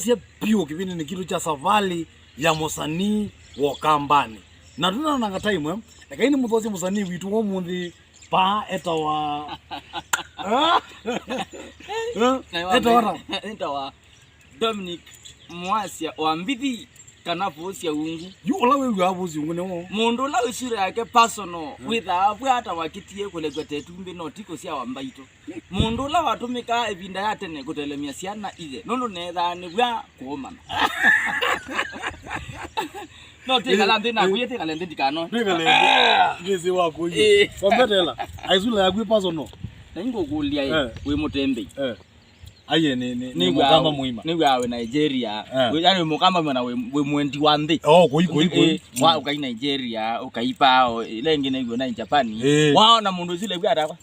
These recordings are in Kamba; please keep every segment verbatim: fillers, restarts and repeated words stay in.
Sya vyũ kĩvĩndĩnĩ kitũ kya Savalĩ ya Mũsanii wa Ũkambanĩ. Na tũnananga time, ekai nĩmũthoosye mũsanii witũ wa ũmũnthĩ, paa etawa. Eh? Eh? Etawa ata? Etawa Dominic Mwasya wa Mbithi, kana Vũsya Ungu. Yu ũla wĩw'aa Vũsya Ungu nĩwe. Mũndũ ũla wĩ sura yake personal, mm, wĩthaa vw'a ata wakĩtie kũlekw'a ta ĩtumbĩ, no ti kũsyawa mbaitũ. Mũndũ ũla watũmĩkaa ĩvinda ya tene kũtelemya syana ithe, nũndũ neethaa nĩ vw'a kũũmana. No twĩkala nthĩ naku, ĩĩ, twĩkale nthĩ ndikanoe. Twĩkale nthĩ. Ngĩsĩ waku yu. Ĩĩ. Wambetela. Aisula yaku ĩ personal. Na ingũkũlya ĩ, eh, wĩ mũtembei. Eh. Aiye nĩ, nĩ, nĩ Nĩw'aa, mũkamba mũima. Nĩw'aa wĩ Nigeria. Eh. Wĩ, yani wĩ mũkamba mũima na wĩ, wĩ mwendi wa nthĩ. Oh, kũi, kũi, kũi. Ĩĩ, mm, wa ũkai Nigeria, ũkai pao, ĩla ĩngĩ nĩw'o na Japan. Ĩĩ. Waona mũndũ ũsu lew'a atakwa.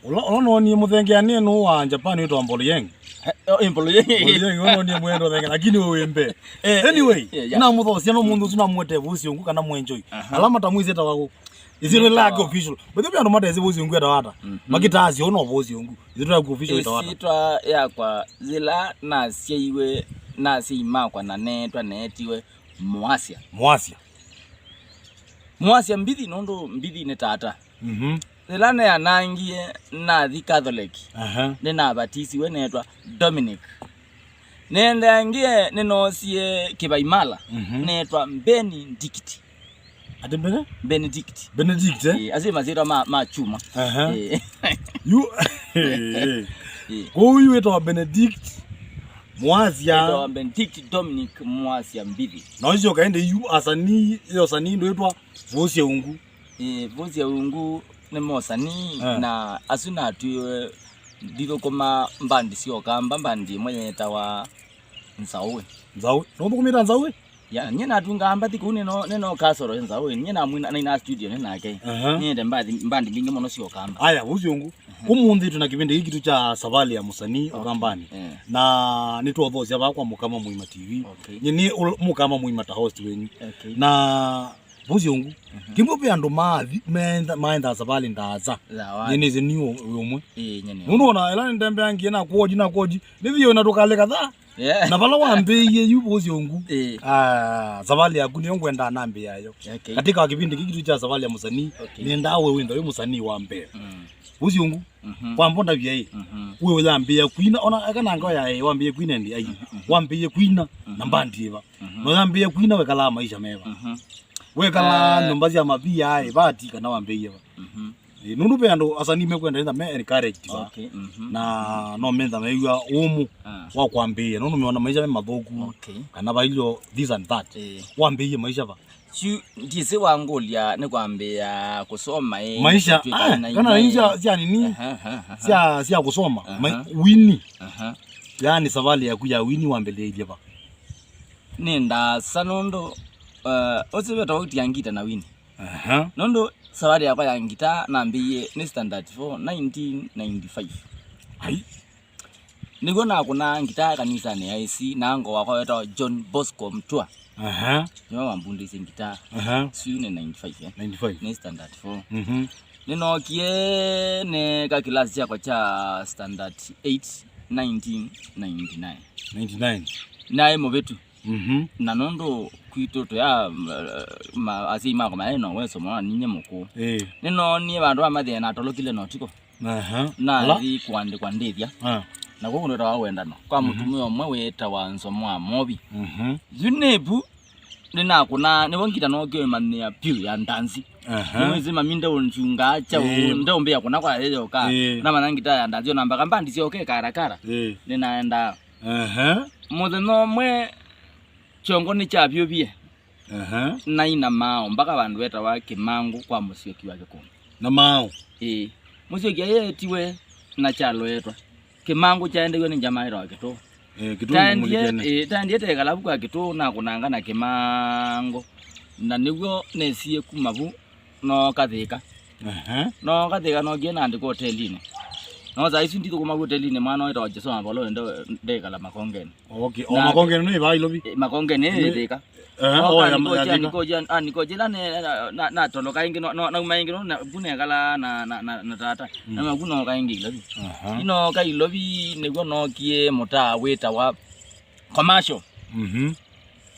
Ũla, ũla noonie mũthengeanĩe nũũ wa Japan wĩtawa Mboloyeng. Eh, oh, Mboloyeng. Mboloyeng, ũla noonie mwendo thenge, lakini we wĩ mbee. Eh, anyway, eh, yeah. Namũthoosya no mũndũ ũsu namwete Vũsya Ungu kana Mwenjoi. Aha. Ala matamwĩsĩ etawa kũ? Is it like official? But then andũ matesĩ Vũsya Ungu etawa ata? Mhm. Makĩtaasya ũno Vũsya Ungu. Is it like official etawa ata? Ĩsyĩtwa yakwa yĩla nasyaiwe, na asyai makwa na neetwa neetiwe Mwasya. Mwasya. Mwasya Mbithi nũndũ Mbithi nĩ tata. Mhm. Yĩla neanangie nathi Catholic, aha, nĩnavatisiwe neetwa Dominic. Nĩendeangie nĩnoosie Kĩvaimala, mhm, neetwa Benedict. Ati mbere? Benedict. Benedict, eh? Ĩĩ, asu masyĩtwa ma, ma kyuma. Aha. Ĩĩ. Yu, ĩĩ. Kũu yu wĩtawa Benedict Mwasya. Wĩtawa Benedict Dominic Mwasya Mbithi. Na ũcio kaende yu asanii, ĩyo sanii ndwĩtwa Vũsya Ungu. Ĩĩ, Vũsya Ungu nĩ mosanii, eh, na asu natwĩe ndithũkũma mbandi sya Ũkamba, mbandi ĩmwe yeetawa Nzaũĩ. Nzaũĩ? Nũthũkũmĩte Nzaũĩ? Ya, nyie natungaa mbathi kũu nĩno, nĩno kasoro Nzaũĩ. Nyie namwina, naina studio nĩ nake. Aha. Nyie nde mbathi, mbandi mbingĩ mũno sya Ũkamba. Aya, Vũsya Ungu. Aha. Ũmũnthĩ twĩ na kĩvĩndĩ gĩkĩ kitũ kya Savalĩ ya Mũsanii, okay, Ũkambanĩ. Eh. Na nĩtwothoosya vaa kwa Mũkamba Mũima T V. Okay. Nyie nĩ ũ-, Mũkamba Mũima ta host wenyu. Okay. Na Vũsya Ungu. Mhm. Kĩmwe ve andũ maathi, meenda, maenda savalĩ ndaasa. Sawa. Nyie nĩsĩ nĩ ũ-, wĩ ũmwe. Ĩĩ, nyie nĩ. Nũndũ ona ĩla nĩnĩtembeangie na kuoji, na kuoji, nĩthiĩwe na tũkalĩ kathaa. Yeah. Na vala wambĩĩie yu Vũsya Ungu. Ĩĩ. Ah, savalĩ yaku nĩyo ngwendaa nambĩĩa yo. Okay. Katika kĩvĩndĩ kĩkĩ kitũ kya Savalĩ ya Mũsanii, okay, nĩendaa we wĩthĩwe wĩ mũsanii wa mbee. Mm. Vũsya Ungu, mhm, kwamba ndavya ĩ, mhm, we ũyambĩĩa kwina, ona eka na ngoo ya ĩ, wambĩĩe kwina ĩndĩ ai. Mhm, mhm. Wambĩĩe kwina, mhm, na mbandi ĩva. Mhm. Na ũyambĩĩe kwina wekalaa maisha meva. Mhm. Wekalaa, eh, nyũmba sya mavia ĩ, vati kana wambĩĩe va. Mhm. Ĩ, nũndũ ve andũ asanii mekwenda either me encouraged va. Okay, mhm. Na no mentha mew'a ũmũ, ah, wa kwambĩĩa. Nũndũ meona maisha me mathũku. Okay. Kana vailyo this and that. Eh. Wambĩĩe maisha va. Syu, ndisĩ wangũlya nĩ kwambĩĩa kũsoma ĩ, maisha, kũtw'ĩka, ah, na kana imwe. Nĩ sya, sya nini? Aha, aha, aha. Sya, sya kũsoma. Aha. Mai-, wini. Aha. Yaani savalĩ yaku ya wini wambĩlĩĩilye va? Nĩ ndaasa nũndũ, uh, ũsu ve tofauti ya ngita na wini. Aha. Nũndũ savalĩ yakwa ya ngita nambĩĩie nĩ standard four, nineteen ninety-five. Ai. Nĩw'o nakũnaa ngitaa kanisanĩ ya A I C na uncle wakwa wetawa John Bosco Mtua. Aha. Nĩwe wambundĩisye ngitaa. Aha. Syu nĩ ninety-five, eh? Ninety-five. Nĩ standard four. Mhm. Nĩnookie nĩka kĩlasi kyakwa kya standard eight, nineteen ninety-nine. Ninety-nine. Naĩ mũvĩtu. Mhm. Na nũndũ kwitũ tũya, ma, asyai makwa mayaĩ na ũweso mũno na ninyie mũkũũ. Ĩĩ. Nĩnoonie vandũ va mathĩna natolokile na ũtukũ. Aha. Nathi kũandĩkwa ndĩthya. Ah. Na kũu kũndũ wetawa Wendano. Kwa, mhm, mũtumĩa ũmwe wĩtawa Nzomo wa Movi. Mhm. Yu nĩvu nĩnakũna, nĩvo ngita nookie ũimanyĩa vyũ ya ndanzi. Aha. Nĩwĩsĩ mami ndeũnzungaa kyaũ, ĩĩ, ndeũmbĩa kũna kwa yeyoka. Ĩĩ. Namanya ngita ya ndanzi, ona mbaka mbandi syoke karakara. Ĩĩ. Nĩnaendaa. Aha. Mũthenya ũmwe kyongo nĩkyavyũvie. Aha. Naina maaũ mpaka vandũ vetawa Kĩmangũ kwa Mũsyoki wa Kĩkũmbi. Na maaũ? Ĩĩ. Mũsyoki aĩ etiwe na kyaloetwa. Kĩmangũ kyaendeiwe nĩ njama ĩtawa Kĩtũũ. Eh, Kĩtũũ. Taendie, eh, taendie tekala vu kwa Kĩtũũ nakũnanga na Kĩmangũ. Na nĩw'o nesie kuma vu nooka Thĩka. Aha. Nooka Thĩka nookie naandĩkwa ũtelinĩ. No saa isu ndithũkũma vu ũtelinĩ, mwana wetawa Jesoma Valoi nde-, ndekala Makongeni. Okay. O na Makongeni nĩ vaa Ilovi? Eh, Makongeni nĩ Thĩka. Eh, oh, ya, ya Thĩka. Nĩkũja, ah, nĩkũja ĩla ne-, na, na, natoloka ĩngĩ, no, no, nauma ĩngĩ, no, na, vu nekala na, na, na, na tata. Mm. Na maku nooka ĩngĩ Ilovi. Aha. Ĩnooka Ilovi nĩw'o nookie mũtaa wĩtawa commercial. Mhm.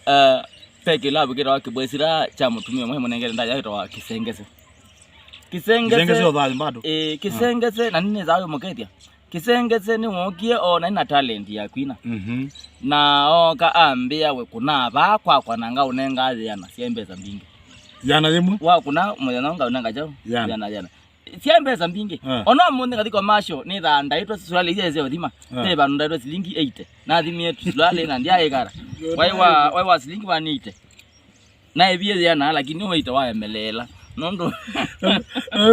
Eh, pe kĩlavu kĩtawa Kĩbwesira kya mũtumĩa ũmwe mũnengere ndaĩa ĩtawa Kĩsengese. Kĩsengese. Kĩsengese ũthali bado? Eh, Kĩsengese, na nĩnĩthaa wĩ mũkethya. Kĩsengese nĩwookie o na ĩna talent ya kwina. Mhm. Na ooka ambĩa we kũnaa vaa kwakwa na ngaũnenga yĩana sya mbesa mbingĩ. Yĩana yĩmwe? Wa kũna mũthenya ngaũnenga kyaũ? Yĩana. Yĩana, yĩana. Sya mbesa mbingĩ. Eh. Ona ũmũnthĩ ngathi commercial, nĩthaa ndaĩtwe suruali iria ĩseo thima. Eh. Nĩ vandũ ndaĩtwe silingi eighty. Nathimie suruali na ndyaĩkara. Wai wa, wai wa silingi one eighty. Naĩvie yĩana, lakini eighty waemeleela. Nũndũ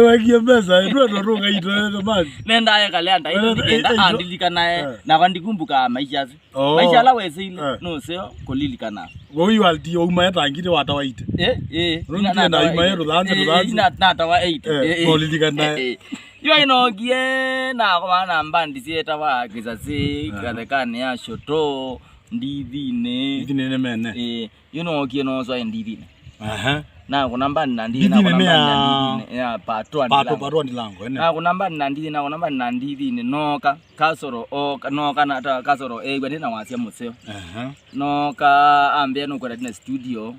wekie mbesa, ĩtwe ndo tũngaitwe mani. Nendae kalea ndaĩtwe, eh, ndikenda, eh, eh, andilikanae. Eh. Nakwa ndikumbukaa maisha asu. Oh. Maisha ala wesĩile, eh, nũseo kũlilikana. Wau iwalti wauma etangite watawaite. Eh, eh. Rũngĩtie na ima yetu thanze, eh, eh, thanze. Ina natawa eight. Eh, eh, eh, nolilikana. Eh, eh. Yo inokie na kwa na mbandi sietawa Kisasi, eh, Kathekani ya Shoto, Ndithini. Ndithini nĩ mene. Eh, yo nookie noswa Ndithini. Aha. Na kuna mbandi na Ndithini, Ndithini na kuna mbandi na Ndithini. Ya, Pato and Pato, Lango. Pato and Lango, ene. Na kuna mbandi na Ndithini, na kuna mbandi na Ndithini. Noka. Kasoro, o, ka-, no, kana ta Kasoro, eew'a nĩ na wasya mũseo. Aha. No ka ambĩa nũkwenda tine studio,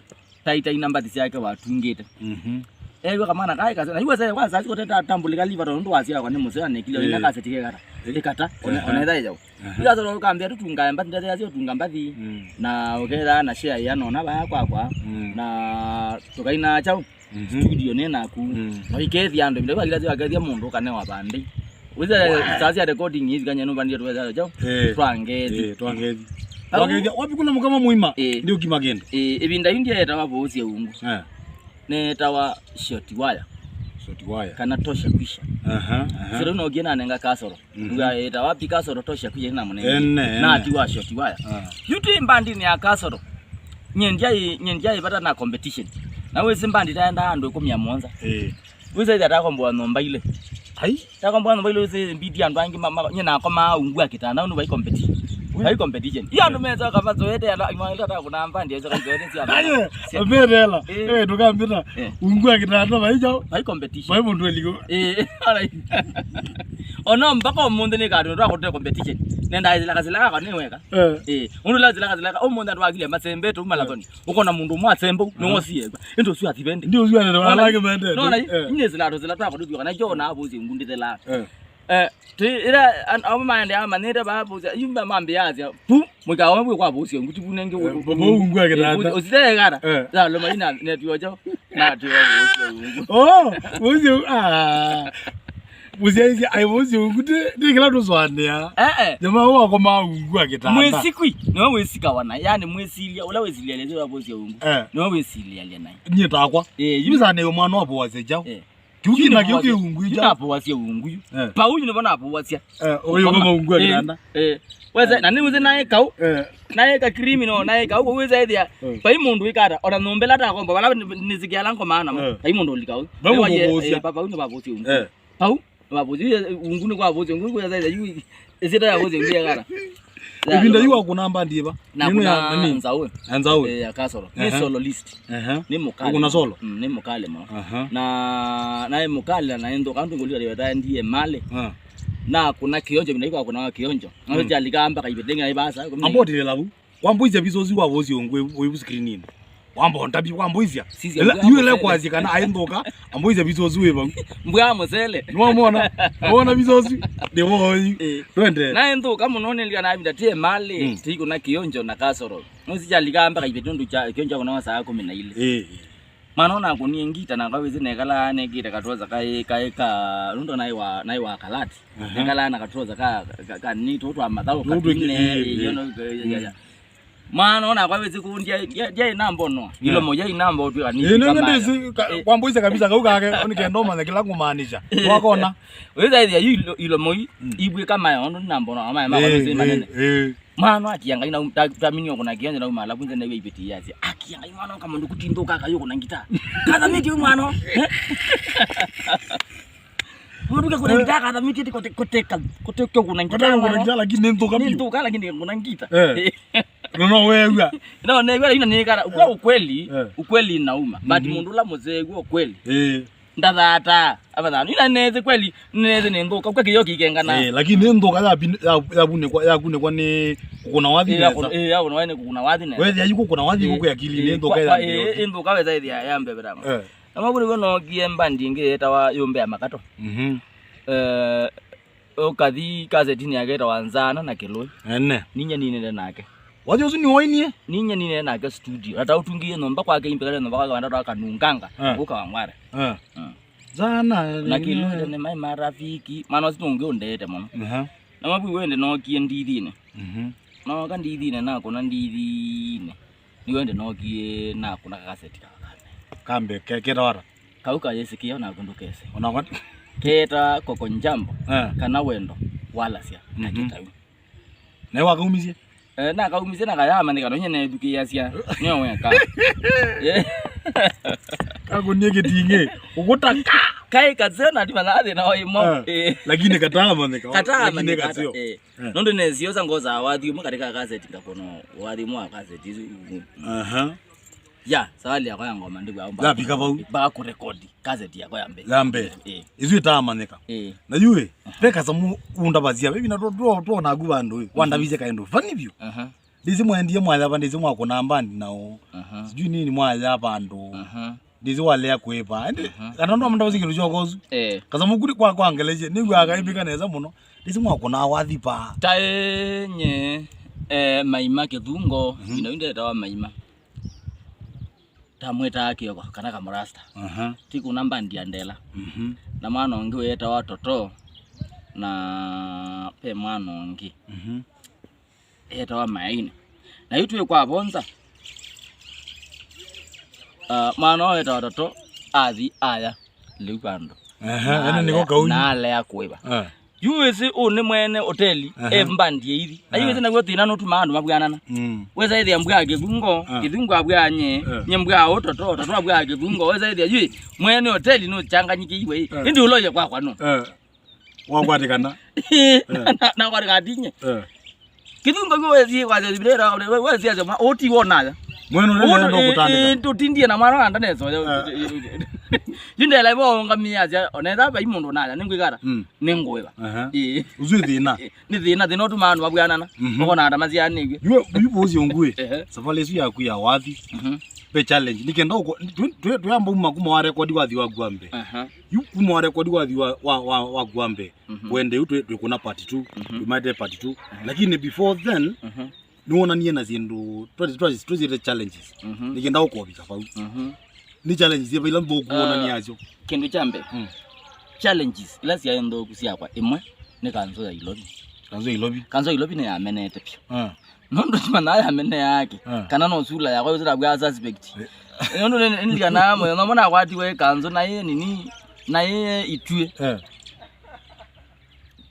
taitai na mbathi syake watungĩte. Mhm. Eew'a kamwana kaĩ kaseo, na iwe sasa kwa sasa kote ta tambulika liva tondũ wasya kwa nĩ mũseo na kile, eh, ina kaseti kekata. Eh. Ikata, one, aha, one thayo. Aha. Ila soro kambĩa tũtungae mbathi, ndete yasyo tunga mbathi. Mm. Na ũketha na share ya nona baya kwakwa. Mm. Na tũkaina chao. Mhm. Studio nĩ naku. Mm. Na ikethia andũ, mĩndũ ĩla wakethia mũndũ ũkanewa vandĩ. Wĩza, wow, saa cia recording hizi kanya nũvandie tuweza chao. Eh. Twangethi. Eh, twangethi. Au twangethi. Wapi kuna mkama muima? Eh. Ndio kima kendo. Eh, ĩvinda yu ndietawa Vũũsye Ungu. Eh. Netawa Short Wire. Short Wire. Kana Tosha Kwisha. Aha, aha. Sio no giena nenga Kasoro. Mhm. Uga eta wapi Kasoro Tosha Kwisha na mũnene. Ene, ene. Na ati wa Short Wire. Ah. Yu twĩ mbandinĩ ya Kasoro. Nye ndiai, nye ndiai vata na competition. Na wĩsĩ mbandi taenda andũ ĩkũmi na mũonza. Eh. Wĩsĩ ĩthĩa takomboa nyũmba ile. Ai. Takomboa nyũmba ile wĩsĩ mbiti andũ angĩ ma, ma, nye nakomaa ungu wa kitanda, ũndũ vai competition. Ui. Vai competition. Iyo andũ mesa kama zoete ala, imwe ata kuna mbandi esa zoete sia. Aye, sia. Mbetela. Eh. Eh, tukambita. Eh. Ungu wa kitanda, vai jao. Vai competition. Vai mũndũ eligo. Eh, alright. Ono mpaka ũmũnthĩ nĩ kandũ twa kũte competition. Nenda zila kazila kwa nĩ weka. Eh. Eh, ũndũ la zila kazila ũmũnthĩ andũ akile masembe tu marathon. Eh. Ũkona mũndũ ũmwe asembe, aha, nĩ wosie. Ĩndo sio athivende. Ndio sio ane wala kĩmende. No na, eh, inye zila ndo zila twa kũthiwa kana jo na Vũũsye Ungu ndithela. Eh. Eh, ti ira an-, amo maende ama nende ba Vũũsye, yumba mambe yasia. Pu, mwika wa mwe kwa Vũũsye Ungu tibu nenge. Eh, bo, bo ungu akitata. Usite gara. Eh. La lo maina ne tuojo. Na tuojo Vũũsye Ungu. Oh, Vũũsye Ungu. Ah. Vũũsye isi, ai Vũũsye Ungu ti, ti kila tuswanea. Eh, eh. Jamaa wako maungu akitata. Mwĩsikwi, no wĩsikawa na, yani mwĩsilia, ũla wĩsilia lezi wa Vũũsye Ungu. Eh. No wĩsilia lya naye. Nyie takwa. Eh, yu- yu sana yo mwana wa Vũũsye jao. Eh. Kiu kina kiu kiungu yu ija. Napoasia ungu yu. Eh. Pau yu nĩvo napoasia. Eh, ũyũ kama ungu akitanda. Eh. Wese, na nĩ wĩsĩ naĩ kau. Eh. Naĩ ka criminal, naĩ kau, wĩsĩ ethĩa. Eh. Pai mũndũ wĩkata, ona nyũmba ĩla takomba, vala nĩsikia ala ngoma namo. Eh. Pai mũndũ ũlika ũyũ. Pau nĩvaye, nĩvovosia. Eh, pa-, pau nĩvavosia ungu. Eh. Pau. Mavuzi, yu, ungu nĩ kwa vuzi, ungu kwa sasa, yu, ĩsyĩtwa ya vuzi, ungu ya gara. Ĩvinda yu wakũna mbandi ĩva? Na nĩno ya kuna nani? Nzaũ. Ya Nzaũ. Eh, ya Kasoro. Nĩ, aha, solo list. Aha. Nĩ mũkale. Ũkũna solo? Mm, nĩ mũkale mũno. Aha. Na, naĩ mũkale na nthũka, andũ ngũlika ndiye mali. Ah. Na kuna kĩonjo, ĩvinda yu wakũna kĩonjo. Mm. Na alika mpaka ivete ngai basa. Ambotile lavu. Wamboisya visosi wa vosi ungwe wĩ screenini. Wambo ndabi, wamboisya. Sisi ila, yule kwasya kana aĩ nthuka, amboisya visosi wĩ vau. Mbwa mũsele. Nĩwamwona? Wona visosi? Nĩ woi. Eh. Twende. Naĩ nthuka mũno nĩlika na vinda tie mali, mm, tiko na kĩonjo na kasoro. Mũsi chalika mpaka ivete ndu cha kĩonjo kuna saa kũmi na ilĩ. Eh. Mwana ona akunie ngita na kawĩsĩ nekala nekĩte katuoza kaĩ, kaĩ ka, nũndũ naĩ wa, naĩ wa kalati. Aha. Nekala na katuoza ka, ka, ka, ni tũ twa mathaũ. Tũ tũ katine, eh, eh, yono, eh, ya, ya. Mm. Mwana ona kawĩsĩ kũ ndya, ndya, ndya inambo no. Yeah. Ilomo ya inambo tu ani. Eh, nenge ndisi, ka, eh, kwamboisya kabisa kau kake, oni kendo manya kila kumaanisha. Eh. Wakona. Wĩza ithia yu ilo-, ilomo i, mm, ibwe kama yondo inambo no, ama, ama, eh, kwa manene. Eh. Mwana akia Ngai na um-, ta-, tamini okuna kionje na umala kunze na iwe ipeti yasi. Akia Ngai mwana kama ndo kutindũka kayo kuna ngita. Kathamiti uyu mwana. Eh? Mũndũ ke kuna ngita kathamiti ati kote, kote ka-, kote kyo kuna ngita. Kote kuna ngita lakini nĩ nthuka biũ. Nĩ nthuka lakini kuna ngita. Eh. No, no, wewe. No, ne wewe ina nĩ kara. Kwa ukweli, eh, ukweli nauma. But, mhm, mũndũ la mzee kwa ukweli. Eh. Ndathata. Abathano. Ina nezi kweli, nezi ni nthuka. Kwa kiyo kikengana. Eh, lakini nĩ nthuka ya bin-, ya, ya bunĩkwa, ya kunĩkwa nĩ kũkũna wathi. Eh, ya nesa. Kũ-, eh, ya kũkũna wathi nĩ kũkũna wathi nesa. Wethĩa yu kũkũna wathi. Eh, kũkũ akili, eh, nĩ nthuka kwa, ya kwa, eh, nthĩ. Eh, nthuka weza ĩthĩa ya mbevera. Eh. Na maburi bono kie mbandi ĩngĩ yetawa Yũmbe ya Makato. Mhm. Eh, ũkathi kasetinĩ yake ĩtawa Nzana na Kĩlũĩ. Ene. Ninyie ninĩte nake. Wathi ũsu nĩwoinie? Ninyie ninĩte nake studio. Na taũtungĩie nyũmba kwake, impekale nyũmba kwake, wanda twa kanunganga. Eh. Ũka wa ngware. Eh. Mm. Nzana. Na Kĩlũĩ nĩ mai marafiki. Mwana ũsu nũngĩ ũndeete mũno. Aha. Na mabui wende nookie ndithinĩ. Mhm. Nooka ndithinĩ, nakũna ndithinĩ. Nĩwende nookie nakũna kakaseti kaka kambe. Kambe, ke-, ketawa ata? Kau kayĩsĩkĩe ona kũndũ kese. Ona what? Keta Koko Njambo, eh, kana wendo walasya na, mhm, kĩtau. Nawe wakaumisye? Eh, nakaumisye na kayamanyĩka, nonye nethukĩĩasya. Nĩo weka. Eh. Kakunie kĩting'ĩ. Ũkũtanga. Kaĩ kaseo na ndimanya thĩna wa imo. Eh. Eh. Lakini katamanyĩka. Katamanyĩka. Lakini kaseo. Eh. Eh. Nũndũ nesiosa ngosaa wathi ũmwe katika kaseti, ngakũna wathi ũmwe wa kaseti isu. Aha. Ya, sawali yakwa ya ngoma ndĩkw'a. Yapika vau. Mpaka kũrekodi kaseti yakwa ya mbee. Ya mbee. Eh. Isu ĩtaamanyĩka. Eh. Na yu ĩ, aha, ve kasamũ ũndavasya, ve vina tũ-, tũ-, twonaku vandũ ĩ, mhm, wandavisye kaĩndũ funny vyũ. Aha. Ndĩsĩ mwaendie mwaya va, ndĩsĩ mwakũna mbandi nao. Aha. Sijui nini mwaya vandũ. Aha. Ndĩsĩ walea kwĩva. Ĩndĩ, aha, kana ndo mndavasya kĩndũ kyoka ũsu. Eh. Kasamũ kuli kwa, kwa ngelesye, nĩw'aa kaĩvika nesa mũno. Ndĩsĩ mwakũna wathi pa. Taenye, eh, Maima Kĩthungo, mhm, ino indetawa Maima. Tamwĩtaa Kĩoko, kana Kamũrasta. Aha. Tikũna mbandi ya Ndela. Mhm. Na mwana ũngĩ wĩtawa Toto, na ve mwana ũngĩ. Mhm. Etawa Mayaine. Na yu twĩ kwa vonza. Ah, mwana ũyũ wĩtawa Toto, athi aya lĩu vandũ. Aha, na ene nĩko alea, kaunyu. Na alea kũĩva. Ah. Yu wĩsĩ ũũ nĩ mwene hoteli, aha, e mbandi ya ithi. Na yu, ah, wĩsĩ naw'o thĩna nũtumaa andũ mavw'anana. Mm. Wĩsa ĩthĩa mbwaa Kĩthungo, ah, Kĩthungo abwaa nye, eh, nye mbwaa ũtoto, ũtoto abwaa Kĩthungo. Wĩsa ĩthĩa yu mwene hoteli nũchanganyikĩiwe. Eh. Ĩndĩ ũloye kwakwa nũ. Eh. Wakwatĩkana. Eh. Na, na kwatĩkana tinye. Eh. Kĩthungo kĩu wĩsie kwasya sibirĩra, wĩsie sema, ũti wonaya. Mwene ũrĩa nenda kũtandĩka. Ũtindie na mwana wa ndanesa. Eh. Yu ndela ivo ũngamĩasya, onetha vai mũndũ naya, nĩngwĩkata. Mm. Nĩngũĩva. Aha. Ĩĩ. Ũsu nĩ thĩna. Nĩ thĩna, thĩna ũtumaa andũ mavw'anana. Mhm. Ũkona ata masyaanĩw'e. Yu, yu ũsĩ ũngũĩ. Ehe. Savalĩ ĩsu yaku ya wathi. Mhm. Ve challenge. Nĩkenda ũko-, twĩ-, twĩ-, twĩamba uma kuma wa rekodi wathi wa Guambe. Aha. Yu kuma wa rekodi wathi wa, wa, wa, wa Guambe. Mhm. Wende yu twĩ, twĩkũna part two. Mhm. Twĩmaete part two. Mhm. Lakini before then, mhm, nĩwonanie na syĩndũ, twa-, twa-, twĩsĩte challenges. Mhm. Nĩkenda ũkovika vau. Mhm. Nĩ challenges syĩva ila nthũku wonanie nasyo? Ah, kĩndũ kya mbee, mm, challenges ila syaĩ nthũku syakwa, ĩmwe nĩ kanzũ ya Ilovi. Kanzũ ya Ilovi? Kanzũ ya Ilovi nĩyamenete vyũ. Ah. Nũndũ simanya yamenea yake, ah, kana no sula yakwa yũsĩtavw'a suspect. Eh. Nũndũ nĩ, nĩ, nĩndikanaa mũthenya ũmwe nakwatiwe kanzũ na ĩ nini, na ĩ ituĩ. Eh.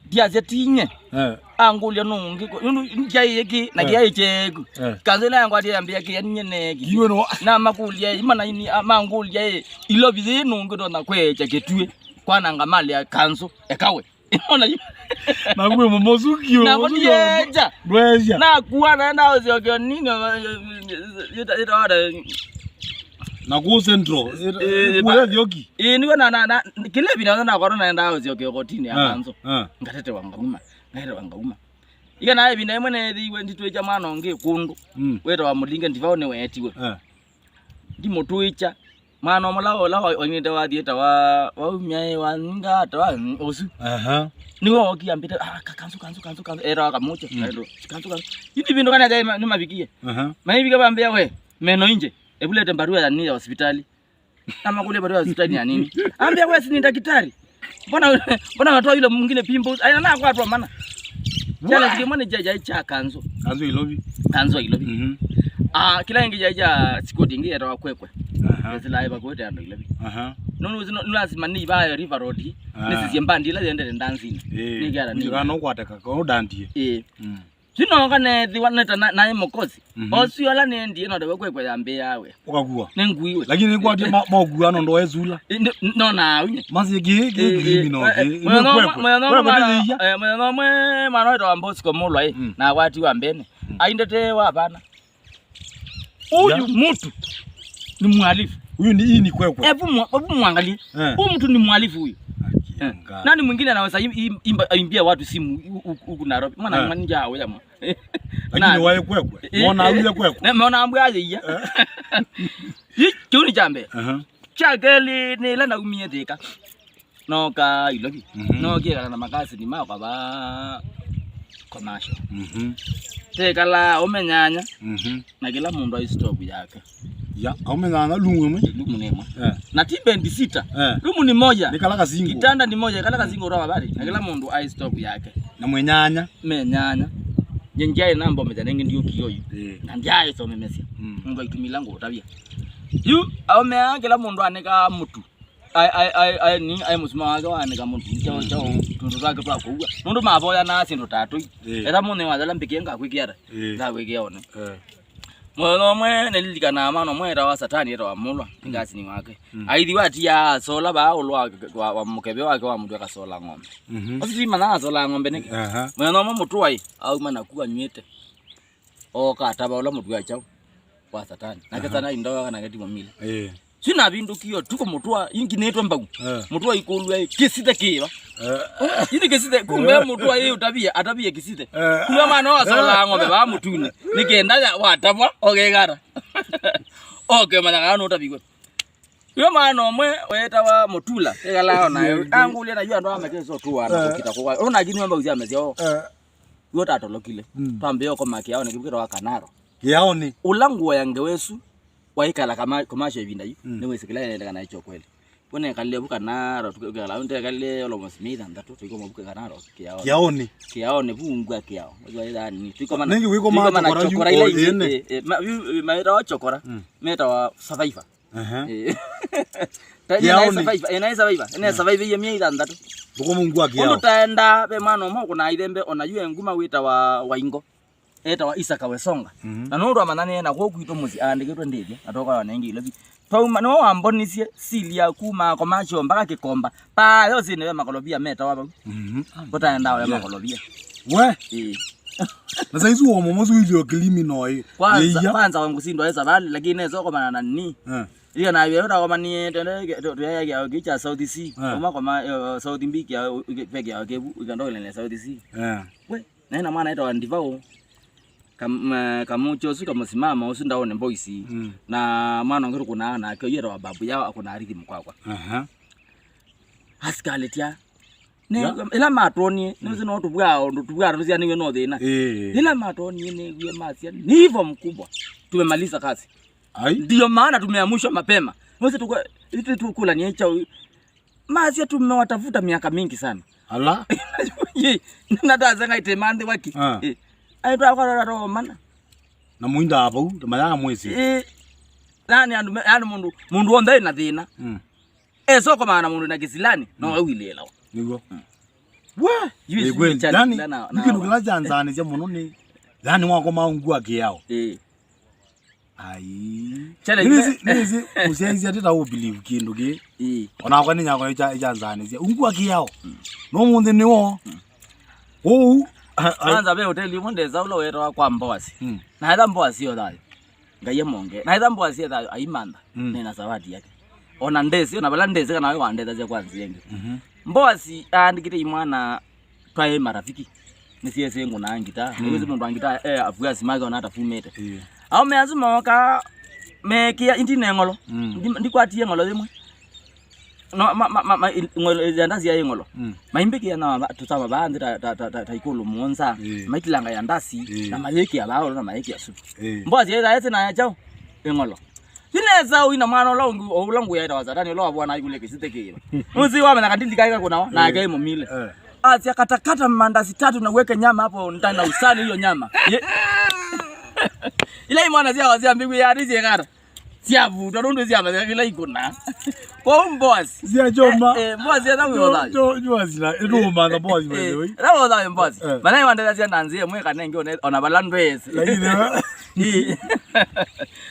Ndiasya tinye. Eh. Angũlya nũngĩ, nũndũ ndiaĩe kĩ, na, eh, kĩaĩ kyeeku. Eh. Kanzũ ĩla yangwatie yambĩa kĩya ninye neeki. Iwe no. Na makũlya, imana ini, a, mangũlya ĩ, Ilovi yĩ nũngĩ tonya kweekya kĩtuĩ, kwananga mali ya kanzũ, ekawe. Ona yu. Na kwĩ mũmosu kio, na mũmosu kio. Ndieja. Ndweja. Na kuwa naenda ũsyokeo nini, ita, ita, ita, Na kũu Central, eh, eh, kũya Thioki. Ĩĩ, nĩw'o na, na, na, kĩla ĩvinda yothe nakorwo naendaa ũsyoke kotini ya, ah, kanzũ. Ah. Ngatetewa ngauma, ngatetewa ngauma. Ika na ĩvinda ĩmwe neethĩiwe nditwĩkya mwana ũngĩ kũndũ. Mm. Wĩtawa Mũlinge Ndivau nĩweetiwe. Ah. Ndimũtwĩkya. Mwana ũmwe ũla, ũla wa-, wainĩte wathi etawa, waumya ĩ, wa ninga, etawa, ũsu. Aha. Nĩwe wokie ambĩte, ah, ka-, kanzũ, kanzũ, kanzũ, kanzũ. Etawa Kamũkyo. Mm. Kanzũ, kanzũ. Yu ndivindũka nĩ mavikie. Aha. Maivika vambĩa we, meno inje. Ebu lete barua ya nini ya hospitali? Namakũlya barua ya hospitali ya nini? Ambĩa we si ni daktari. Mbona, mbona unatoa yule mwingine pimples? Aina na kwa tu mana. Challenge kĩmwe nĩ kya, kya, kya kanzũ. Kanzũ Ilovi. Kanzũ Ilovi. Mhm. Ah, kĩla ĩngĩ kya, kya sikoti ĩngĩ yetawa kwekwe. Aha. Zila ĩva kwete andũ Ilovi. Aha. No, no, no, lazima nĩ ivayo River Road. Ah. Nĩsisye mbandi ĩla yendete ndanzini. Eh. Nĩ kĩara nĩ. Kana ũkwateka, kana ũdandie. Eh. Mm. Sinoka neethĩwa neta na, naĩ mũkosi. Mhm. Osu ala nendie no ndawe kwekwe yambĩawe. Ũkakua. Nĩnguiwe. Lakini nĩkwatie ma-, maũkua no ndoe sula. Ĩ, ndo-, no na unye. Masi kĩ, kĩ, eh, kĩ, eh, mino, eh, kĩ, eh, ino mwena ũmwe, kwekwe. Mwena ũmwe kwekwe mwana, nĩyĩia. Eh, mwena ũmwe mwana wetwa Bosco Mulwa, eh, mm, na akwatiwa mbene. Mm. Aindete wa bana. Huyu, ya, mtu ni mhalifu. Huyu ni, hii ni kwekwe. Hebu mwa-, hebu mwangalie. Eh. Huyu mtu ni mhalifu huyu. Aki ya Eh. Mungu. Nani mwingine anaweza im-, im-, imba, aimbia watu simu hu-, hu-, huku Nairobi? Mwana Eh. mwana njaa huyu ama. Lakini Nani? Wae kwekwe. Eh, Mona eh. Huyu kwekwe. Na mona ambwe aje iya. Eh. Hii kiuni cha mbele. Aha. Kya kelĩ nĩ ĩla naumie Thĩka. Nooka Ilovi. Mhm. Nookie kana na makasini makwa va commercial. Mhm. Twekala aume nyanya Mhm. na kĩla mũndũ ai stove yake. Ya, aume nyanya rumu ĩmwe? Rumu nĩ ĩmwe. Eh. Na ti bedi sita. Eh. Rumu ni moja. Nĩ kala kasingo. Kitanda ni moja, kala kasingo roa bari. Na kĩla mũndũ ai stove yake. Na mwĩ nyanya? Me nyanya. Nye njaĩ na mbombe tene ngi ndiũkie ũyu. Eh. Na ndiaĩ somemesya. Mm. Mũndũ aitumila ngũtavya. Yu, aume aa kĩla mũndũ anĩkaa mũtu. Ai, ai, ai, ai, ni, ai mũsima wake waanĩka mũtu, kyao, kyao, tũndũ twake twa kũua. Nũndũ mavoyanaa syĩndũ ta tũi. Ĩĩ. Etha mũnthĩ wathela mbĩkĩe ngakwĩkĩa ata? Ĩĩ. Ngakwĩkĩa one. Ĩĩ. Mũthenya ũmwe nĩlilikanaa mwana ũmwe etawa Satani, etawa Mũlwa, nĩ Mm. ngasini wake. Mm. Aithiwa atiaa asola vaa ũlũ wa, wa, wa mũkeve wake wa mũtu akasola ng'ombe. Mhm. Ũsu timanyaa asola ng'ombe nĩkĩ? Aha. Mũthenya ũmwe mũtũai auma naku anyw'ĩte. Ooka atava ũla mũtu wa kyaũ wa Satani. Nake Aha. Satani ndoaga nake timo mile. Ĩĩ. Sina vindukia ũtukũ mũtũa inginĩtwe mbau. Eh. Mũtũa ikũlua ĩ, kĩsithe kĩva. Eh. Ini kĩsithe, kumbe mũtũa ĩ ũtavia, atavia kĩsithe. Eh. Kumbe mwana wasolaa ng'ombe vaa mũtunĩ. Nĩ kenda ya watavwa, okegara. Oke manya kana nũtaviwe. Yo mwana ũmwe wetawa Mũtula, ekalaa nayo. Angũlya na yu andũ amekeso tuana Eh. Kũkita kwa. Ona kinyo mbau cia mesya o. Eh. Yu tatolokile. Mm. Twambĩĩa ũkoma kĩaonĩ kĩu kĩtawa Kanaro. Kĩaonĩ? Ũla nguo ya ngewa ĩsu, waikala kama, komasho ĩvinda yu, Mm. nĩwĩsĩ kĩla yendeka na ĩkyo kweli. Wona ekalile vu Kanaro, tukala unde ekalile almost mĩei thanthatũ, tuikoma vu Kanaro, kĩaonĩ. Kĩaonĩ? Kĩaonĩ, vu ngua kĩao. Nĩngĩ wĩkoma tuikoma na chokora yu ila ingĩ, ene? Eh, eh, ma-, yu, yu, maĩtawa chokora, Mm. metawa survivor. Aha. Eh. Ta ĩna Kĩaonĩ. Survivor, ĩna survivor, ĩna survivor ya mĩei thanthatũ. Ndũkũmũngua kĩao. Ũndũ taenda, ve mwana ũmwe ũkũnaa ithembe, ona yu enguma wĩtawa Waingo. Etawa Isaka Wesonga. Mhm. Na nũndũ amanyanĩe na kũu kwitũ mũsyĩ aandĩkĩtwe ndĩthya, na toka ona ĩngĩ Ilovi. Twauma, nĩwe wambonisye sili ya kuma komasho mpaka Kĩkomba. Paa yosĩnĩ ve makolobia metawa vau. Mhm. Kũtaendaa oya Yeah. makolobia. We? Ĩĩ. Na saizi uomo mosu ilio kilimi no ĩ. Kwanza, Yeia. Kwanza wangu sindo esa vale, lakini eso kwa maana nini? Eh. Ila na wewe na kwa mani tende tu ya ya kicha South Sea. Eh. Kwa kwa ma, eh, South Mbiki ya peke ya kebu ikando ile South Sea. Eh. We, na ina mwana etawa Ndivao. Kam, eh, kamucho su kamusimama usu ndaone boys. Mm. Na mwana ngiru kuna na kyo yero babu yao akuna arithi mkwakwa. Aha. Asikali tya. Nĩ, Yeah. Ĩla matwonie, Mm. nĩwĩsĩ no tũvwaa ũndũ tũvwaa tũsyanĩw'e no thĩna. Ĩĩ. Ĩla matwonie nĩw'ie masya, "Ni hivyo mkubwa. Tumemaliza kazi." Ai. Ndio maana tumeamshwa mapema. Nĩwĩsĩ tukwa, itũ tukũlania chao. Masya tumewatafuta miaka mingi sana. Ala. Ye, natasenga ite mandĩ waki. Ah. Eh. Ai twakora ro mana. Na muinda vau, maya mwezi. Eh. Nani andu, yani mundu, mundu wonthe na thĩna. Mm. Esoko maana mũndũ na kĩsilani, no Mm. awilĩlawa. Nĩguo. Mm. We, Yu nĩ isu kweli. Challenge Yani, na, na, nĩ kĩndũ na kĩla kyanzanĩsya mũno nĩ, yani wakoma ngua kĩao. Eh. Ai. Challenge Nĩwĩsĩ, nĩ- nĩwĩsĩ, mũsyaisya atĩ ta ũbelieve kĩndũ kĩ. Eh. Onakwa nĩ nyakwa ĩkyanzanĩsya. Ngua kĩao. Mm. No mũnthĩ nĩwo. Mm. Ũu, a- a- Kwanza ve hoteli ĩmwe ndesa ũla wetawa kwa Mboasi. Mm. Na etha Mboasi yo thayũ. Ngai amonge. Na etha Mboasi e thayũ aimantha. Mm. Nena zawadi yake. Ona ndesi, ona vala ndesi kana we wandethasya kwa nzĩa ĩngĩ. Mhm. Mboasi aandĩkĩte imwana twaĩ marafiki. Nĩsiesĩ ngũnaa ngita. Mm. Nĩwĩsĩ mũndũ wa ngita, eh, afuasi make ona atafumĩte. Ĩĩ. Aume asu mooka, meekĩa, indi ne ng'olo. Mm. Ndi- ndikwatie ng'olo yĩmwe. No, ma, ma, ma, ma, i- ng'olo, yandasi ya ng'olo. Mm. Maimbĩkĩa na ma- tũsama vaa nthĩ ta, ta, ta, ta, ta ikũlũ mũonza. Ĩĩ. Maitilanga yandasi, Ĩĩ. na mayĩkĩa vaa, na mayĩkĩa sutu. Ĩĩ. Mboasi yaitha ese na ya chao, ĩ ng'olo. Sinesa ũina mwana ũla ũngĩ, o ũla ngũya etawa Satani, ũla wavwana aikũlya kĩsite kĩva. Ũsi wamenya katindi kaika kũnawa, nake mũmile. Eh. Asya, "Katakata mandazi tatu na uweke nyama hapo ndani na usali hiyo nyama." Ye- Ila imwana sya, sya mbĩgu ya risi ekata. Syavutwa nũndũ syamanya kĩla ikũna. Kwoou Mboasi. Sya choma. Eh, eh, Mboasi ena wĩothayo. Mboasi na, ĩtũũmantha Mboasi, by the way. Ena wĩothayo Mboasi. Eh. Mana iwandethasya na nzĩa ĩmwe kana ĩngĩ one- ona vala ndwesi. Lakini, eh. Ĩĩ.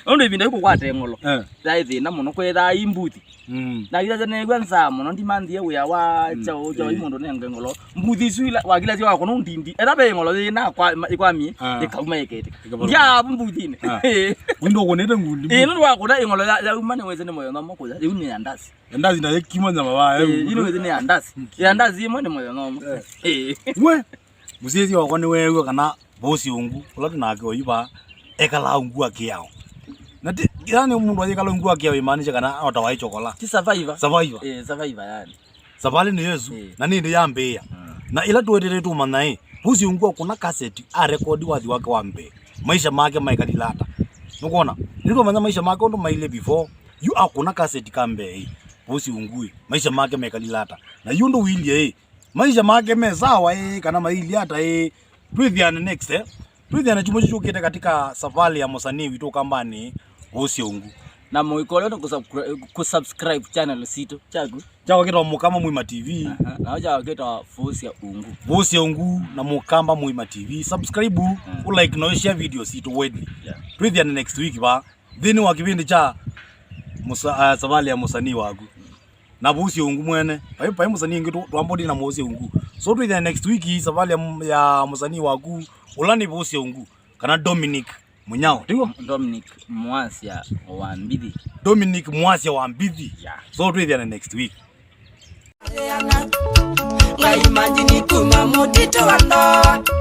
Nũndũ ĩvinda yu kũkwata ng'olo. Eh. Yaĩ thĩna mũno kwĩthaa i mbuthi. Mm. Na ila neew'a nzaa mũno, ndimanthie wĩa wa, mm, kyaũ, kyaũ, eh, i mũndũ nenge ng'olo. Mbuthi isu ila wakila sio wakona ndindi. Era ve ng'olo yina kwa, ma-, ikwamie, ah, ikauma ikete. Ikavara. Ndia abu mbuthinĩ. Ah. Windo kũnete ngundi. Eh, nũndũ wakona ng'olo ya, yauma nĩ wese nĩ moyo nomo kũya. Yu nĩ andasi. Andasi na yekima nyama wa. Eh, yu nĩ wese nĩ andasi. Mm. Ya andasi imwe nĩ moyo nomo. Eh. Eh. We. Mũsyĩĩsya wakwa nĩweew'a kana Bosi Ungu, ũla tũnake oyu vaa, ekalaa ungu wa kĩao. Na ti, yani mũndũ ayĩkala ungu wa kĩao imaanisha kana ota waĩ chokola. Ti survivor. Survivor. Eh, survivor yani. Savalĩ nĩ Yesu, eh, na nĩndĩ yambĩĩa. Mm. Na ĩla tũetete tũmanya ĩ, Bosi Ungu akũna kaseti, arekodi wathi wake wa mbee. Maisha make maĩkalile ata. Nũkwona? Nĩtũmanya maisha make ũndũ mailye before, yu akũna kaseti ka mbee ĩ. Bosi Ungu ĩ, maisha make mekalile ata. Na yu ũndũ ũilye ĩ, maisha make me sawa ĩ, kana mailye ata ĩ? Twĩthiane next, eh? Twĩthiane chuma chuchukite katika safari ya mũsanii witũ Ũkambanĩ Bosi Ungu. Na mũikole na kusubscri-, kusubscribe channel sitũ. Chaku? Chakwa kĩtawa Mũkamba Mwima T V. Aha, nao chakwa kĩtawa Bosi Ungu. Bosi Ungu na Mũkamba Mwima T V. Subscribe, mm, u like na share video sitũ widely. Yeah. Twĩthiane next week ba. Nthĩnĩ wa kĩvĩndĩ kya mũsa-, ah, safari ya mũsanii waku. Na Bosi Ungu mwene. Vai, vai mũsanii ũngĩ tũ-, twambũti na Bosi Ungu. So twĩthĩa next week safari ya, ya mũsanii waku. Ũla nĩ Bosi Ungu. Kana Dominic Mũnyao. Tigo? Dominic Mwasya wa Mbithi. Dominic Mwasya wa Mbithi. Yeah. So twĩthĩane next week. Ngai manjini kuma mũtitũ wa ndoa.